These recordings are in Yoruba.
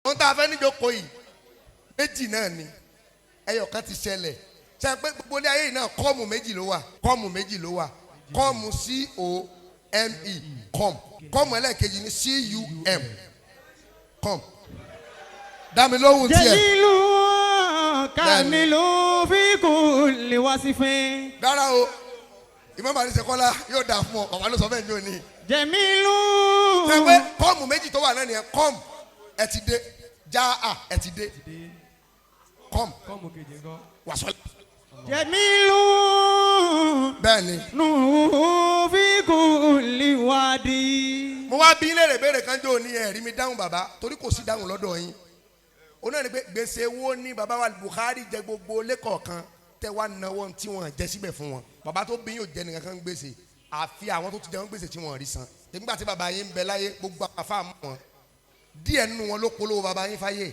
Ohun tá a fẹ́ níjókòó yìí, méjì náà ni. Ẹyọ kan ti ṣẹlẹ̀ ṣe pé gbogbo ilé ayé yìí náà, come méjì ló wà, come méjì ló wà. Come, C O M E, come. Come ẹlẹ́ẹ̀kejì ní C U M, come. Dá mi lóhùn tiẹ̀. جليل كامل في كل وصف. Rárá o, Ìmọ̀ Bàrí Ṣẹkọ́lá yóò dà fún ọ. Bàbá ló sọ bẹ́ẹ̀ ní òní. جميل. Ṣe pé come méjì tó wà náà nìyẹn? Come, ẹ ti dé. Já a, ẹ ti dé. Come. Come kejì ńkọ́? Wàsọ́lá. جميل. Bẹ́ẹ̀ ni. نور في كل وادي. Mo wá bí léèrè béèrè kan jò ní, ẹ̀rí mi dáhùn bàbá, torí kò sí dáhùn lọ́dọ̀ yín. Ó náà ní pé gbèsè wo ni bàbá wa Buhari jẹ gbogbo lẹ́kọ̀ọ̀kan tẹ wá náwó tí wọ́n jẹ síbẹ̀ fún wọn? Bàbá tó bí yóò jẹ nìkan kan gbèsè, àfi àwọn tó ti jẹun gbèsè tí wọ́n rí san. Nígbà tí bàbá yín ń bẹ láyé, gbogbo àfa mọ̀ wọn. Díẹ̀ nínú wọn ló polówó bàbá yín fáyé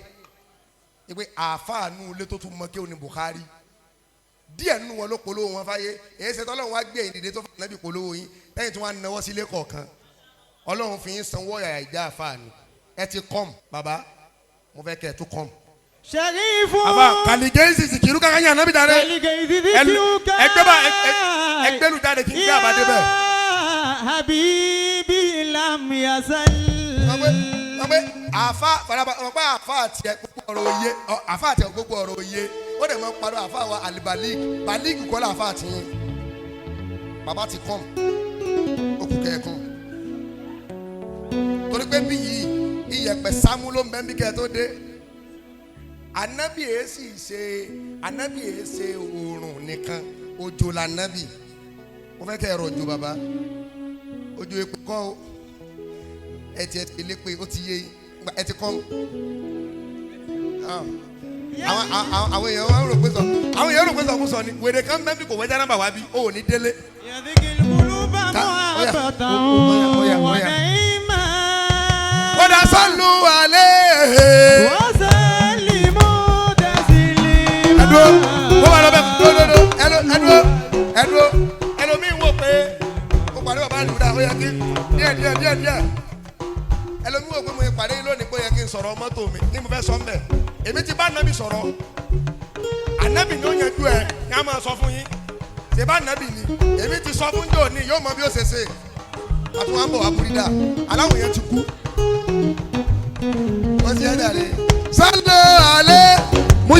pé àáfàá nù ilé tó tún mọ kí ó ní Buhari. Díẹ̀ nínú wọn ló polówó wọn fáyé. Èyí ṣe tọ́lọ́run wá gbé ìdìde tó fún ànábì polówó yín lẹ́yìn tí wọ́n á náwó sílé kọ̀ọ̀kan. Ọlọ́run fi yín sanwó ọ̀yà ìjà àfààní. Ẹ ti come, bàbá, mo fẹ́ kẹ́ ẹ tún come. شريف. Àbá kàlígẹ́sì sìkìrú kankan yàn nábì dáre. Ẹgbẹ́ bá ẹgbẹ́lu jáde kí n gbé àbádé bẹ́ẹ̀. يا حبيبي لم يزل. Wọ́n pé àfa faraba, wọ́n pé àfa àti ẹ gbogbo ọ̀rọ̀ òye àfa àti ẹ gbogbo ọ̀rọ̀ òye. Ó dẹ̀ mọ́ parọ́ àfa wa àlìbàlík bàlík kọ́ la. Àfa àti yín, bàbá ti come, ó kù kẹ́ ẹ come, torí pé bí yìí iyẹ̀pẹ̀ sámú ló ń bẹ́ ń bí kẹ́ ẹ tó dé. Anabi yìí sì ṣe, anabi yìí ṣe oòrùn nìkan, òjò la anabi. Mo fẹ́ kẹ́ ẹ rọ̀jò bàbá, òjò èpè kọ́ o. Ẹ ti lé pé ó ti yé yín. Ẹ ti kọ́ àwọn èèyàn wọn rò pé sọ, àwọn èèyàn rò pé sọkúsọ ni. Wèrè kan bẹ́ẹ̀ bí kò wẹ́jà náà bà wá bí ó ò ní délé. يذكي القلوب Oya, محبة oya, oya, oya. ونعيما. Kódà sọ́lù alẹ́. وسلموا تسليما. Ẹdúró, kó wà lọ bẹ dúró, ẹdúró, ẹdúró. Ẹlòmíín wò pé ó pàdé bàbá àlùdá, ó yẹ kí díẹ̀ díẹ̀ díẹ̀ díẹ̀. Ẹlòmíín wò pé mo pàdé yín lónìí pé ó yẹ kí n sọ̀rọ̀ mọ́tò mi ní mo fẹ́ sọ mbẹ̀. Èmi ti bá ànábì sọ̀rọ̀, ànábì ni ó yanjú ẹ ní a máa sọ fún yín. Ṣe bá ànábì ni èmi ti sọ fún jò ní, yóò mọ bí ó ṣe ṣe. Àtúwọ̀n bọ̀ wá búrídà aláwọ̀ yẹn ti kú. Wọ́n ti ẹ̀ dàrí sọ́lọ́ alẹ́.